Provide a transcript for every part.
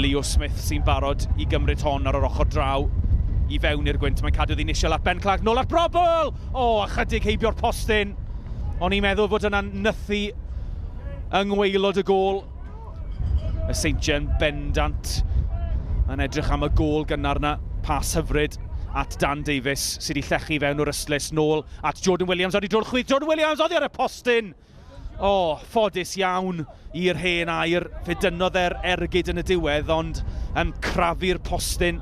Leo Smith sy'n barod i gymryd hon ar yr ochr draw i fewn i'r gwynt. Mae'n cadw ddi'n isiel at Ben Clark. Nôl at Brobl! O, oh, ychydig heibio'r postyn. O'n i'n meddwl fod yna'n nythu yng ngwaelod y gôl. Y Seintiau'n bendant yn edrych am y gôl gynnar na. Pas hyfryd at Dan Davies sydd wedi llechu fewn o'r ystlys nôl at Jordan Williams. Oddi drwy'r chwith, Jordan Williams oddi ar y postyn! O, ffodus iawn i'r hen air. Fe dynnodd e'r ergyd yn y diwedd, ond yn crafu'r postyn.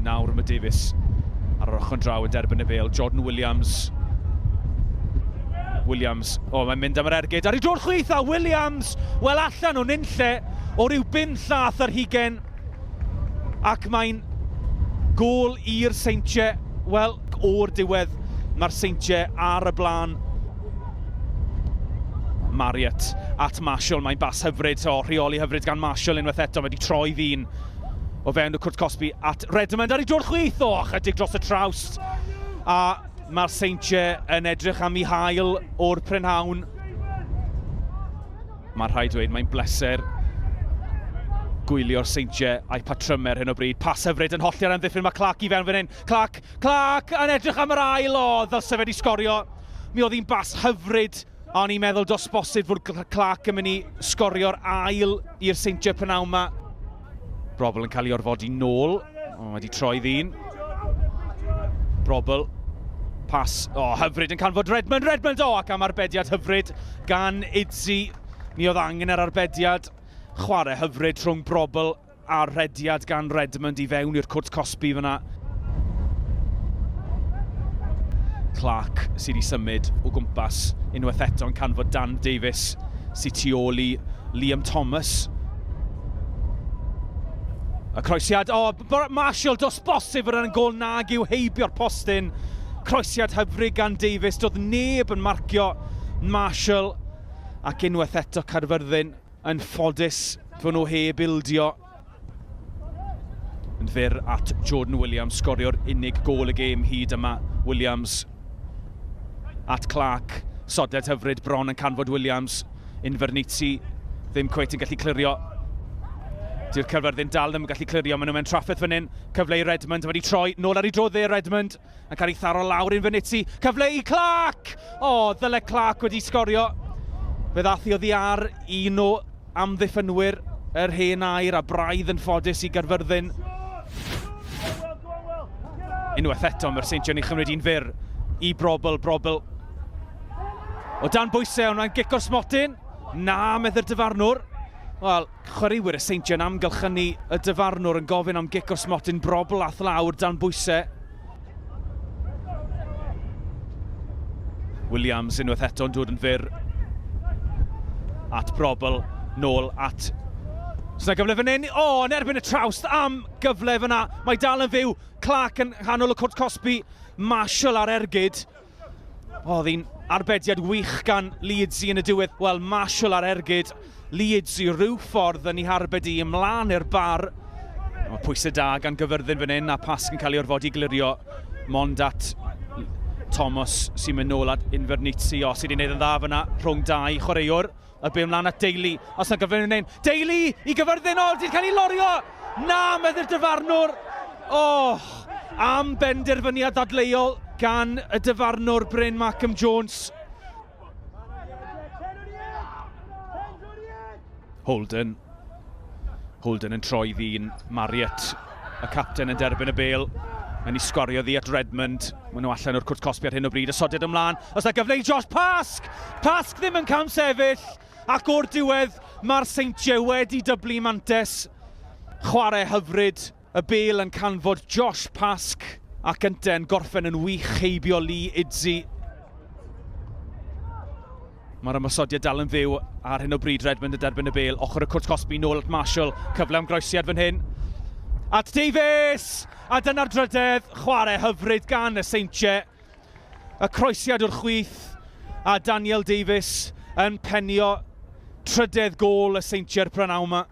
Nawr mae Davies ar yr ochr draw yn derbyn y bêl. Jordan Williams. Williams. O, mae'n mynd am yr ergyd. Ar ei dro'r chwith a Williams! Wel, allan o nunlle o ryw bum llath ar hugen. Ac mae'n gôl i'r Seintiau. Wel, o'r diwedd, mae'r Seintiau ar y blaen. Marriott at Marshall, mae'n bas hyfryd, o, rheoli hyfryd gan Marshall unwaith eto, mae wedi troi ddyn o fewn y cwrt cosbi at Redmond ar ei dro'r chwith, o, chydig dros y trawst. A mae'r Seintiau yn edrych am ei hail o'r prynhawn. Mae'n rhaid dweud, mae'n bleser gwylio'r Seintiau a'i patrymau ar hyn o bryd. Pas hyfryd yn hollti ar amddiffyn, mae Clark i fewn fan hyn. Clark, Clark yn edrych am yr ail, o, ddylse fe wedi sgorio. Mi oedd hi'n bas hyfryd, a o'n i'n meddwl dos bosib fod Clark yn mynd i sgorio'r ail i'r Seintiau prynawn yma. Brobl yn cael ei orfodi nôl. O, mae wedi troi ddyn. Brobl. Pas. O, hyfryd yn canfod Redmond. Redmond, o, ac am arbediad hyfryd gan Idzi. Mi oedd angen yr arbediad. Chwarae hyfryd rhwng Brobl a'r rhediad gan Redmond i fewn i'r cwrt cosbi fyna. Clark sydd wedi symud o gwmpas unwaith eto yn canfod Dan Davies sydd tu ôl i Liam Thomas. Y croesiad, o, oh, Marshall, dos bosib fod yna'n gol nag yw heibio'r postyn. Croesiad hyfryd gan Davies, doedd neb yn marcio Marshall ac unwaith eto Caerfyrddin yn ffodus fod nhw heb ildio. Yn fyr at Jordan Williams, sgorio'r unig gôl y gêm hyd yma. Williams at Clark. Sodled hyfryd bron yn canfod Williams. Invernizzi ddim cweit yn gallu clirio. Dyw'r Caerfyrddin dal ddim yn gallu clirio, maen nhw mewn trafferth fan hyn. Cyfle i Redmond, wedi troi, nôl ar ei dro dde Redmond, yn cael ei tharo lawr Invernizzi. Cyfle i Clark! O, oh, ddyle Clark wedi sgorio. Fe ddath i oddi ar un o amddiffynwyr yr hen air a braidd yn ffodus i Gaerfyrddin. Unwaith eto, mae'r Seintiau'n ei chymryd un fyr i Brobl, Brobl. O dan bwysau, ond mae'n gic o'r smotyn. Na, meddy'r dyfarnwr. Wel, chwaraewyr y Seintiau'n amgylchynu y dyfarnwr yn gofyn am gic o'r smotyn. Brobl ath lawr dan bwysau. Williams unwaith eto'n dod yn fyr at Brobl, nôl at... Sna gyfle fan hyn, o, oh, yn erbyn y trawst am gyfle fyna. Mae dal yn fyw, Clark yn nghanol y cwrt cosbi, Marshall ar ergyd. Oedd hi'n arbediad wych gan Leeds yn y diwedd. Wel, Marshall ar ergyd. Leeds i ryw ffordd yn ei harbed i ymlaen i'r bar. Mae pwysau da gan Gyfyrddin fan hyn a Pasg yn cael ei orfodi glirio mond at Thomas sy'n mynd nôl at Invernizzi. O, sydd wedi gwneud yn dda fyna rhwng dau chwaraewr. A be ymlaen at Daly. Os na gyfle yn Daly i Gyfyrddin. O, di'n cael ei lorio! Na, meddy'r dyfarnwr. O, oh, am benderfyniad ddadleuol gan y dyfarnwr Bryn Markham Jones. Holden. Holden yn troi ddyn. Marriott, y capten yn derbyn y bêl. Yn ei sgorio ddi at Redmond. Maen nhw allan o'r cwrt cosbi ar hyn o bryd. Ysodiad ymlaen. Os na gyfle i Josh Pask! Pask ddim yn cam sefyll. Ac o'r diwedd, mae'r Seintiau wedi dyblu mantes. Chwarae hyfryd. Y bêl yn canfod Josh Pask ac ynte yn gorffen yn wych heibio Lee Idzi. Mae'r ymosodiad dal yn fyw ar hyn o bryd. Redmond yn derbyn y bêl. Ochr y cwrt cosbi nôl at Marshall. Cyfle am groesiad fan hyn. At Davies! A dyna'r drydedd. Chwarae hyfryd gan y Seintiau. Y croesiad o'r chwith a Daniel Davies yn penio trydedd gôl y Seintiau'r prynhawn yma.